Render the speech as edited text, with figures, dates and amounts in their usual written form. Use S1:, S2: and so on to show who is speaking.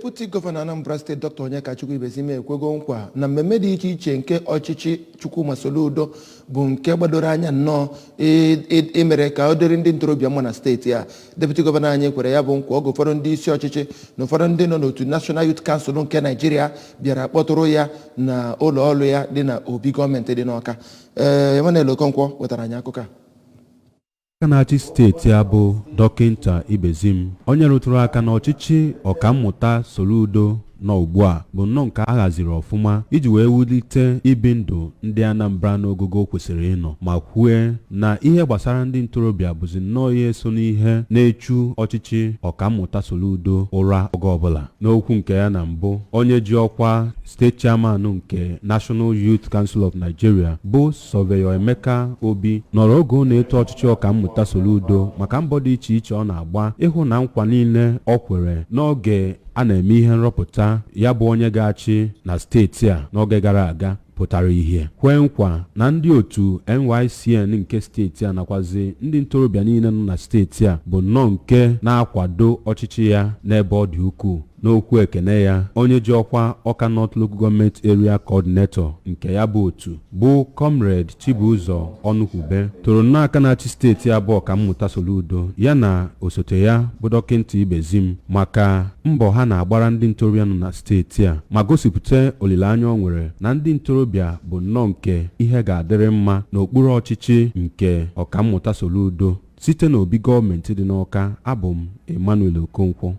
S1: Deputy Gọvanọ Anambra Steeti, Dr. Onyekachukwu Ibezim, ekwego nkwa na mmemme dị iche iche nke ọchịchị Chukwuma Soludo bụ nke gbadoro anya nnọọ imere ka ọ dịrị ndị ntorobịa mma na steeti a. Deputy Gọvanọ anyị kwere ya bụ nkwa oge ụfọdụ ndị isi ọchịchị na ụfọdụ ndị nọ n'otu National Youth Council nke Naijiria bịara kpọtụrụ ya na ụlọ ọrụ ya dị na obi gọọmenti dị n'Ọka. Ee, Emmanuel Okonkwo wetara anyị akụkọ a.
S2: Aka na-achị steeti a bụ Dọkịnta Ibezim, onye rụtụrụ aka n'ọchịchị Ọkammụta Soludo nọ ugbu a bụ nnọọ nke a haziri ọfụma iji wee wulite ibi ndụ ndị Anambra n'ogogo o kwesịrị ịnọ, ma kwue na ihe gbasara ndị ntorobịa bụzi nnọọ ihe so n'ihe na-echu ọchịchị Ọkammụta Soludo ụra oge ọbụla. N'okwu nke ya na mbụ, onye ji ọkwa steeti chairman nke National Youth Council of Nigeria bụ Surveyor Emeka Obi nọrọ oge ọ na-eto ọchịchị Ọkammụta Soludo maka mbọ dị iche iche ọ na-agba ịhụ na nkwa niile ọ kwere n'oge a na-eme ihe nrọpụta ya bụ onye ga-achị na steeti a n'oge gara aga pụtara ihe, kwee nkwa na ndị otu NYCN nke steeti a nakwazi ndị ntorobịa niile nọ na steeti a bụ nnọọ nke na-akwado ọchịchị ya n'ebe ọ dị ukwuu. N'okwu ekene ya, onye ji ọkwa Ọka North Local Government Area Coordinator nke ya bụ otu bụ Comrade Chibụzọ Ọnụkwube toro nnọọ aka na-achị steeti abụọ Ọkammụta Soludo ya na osote ya bụ Dọkịnta Ibezim maka mbọ ha na-agbara ndị ntorobịa nọ na steeti a, ma gosipụta olileanya ọ nwere na ndị ntorobịa bụ nnọọ nke ihe ga-adịrị mma n'okpuru ọchịchị nke Ọkammụta Soludo. Site n'obi gọọmenti dị n'Ọka, abụ m Emmanuel Okonkwo.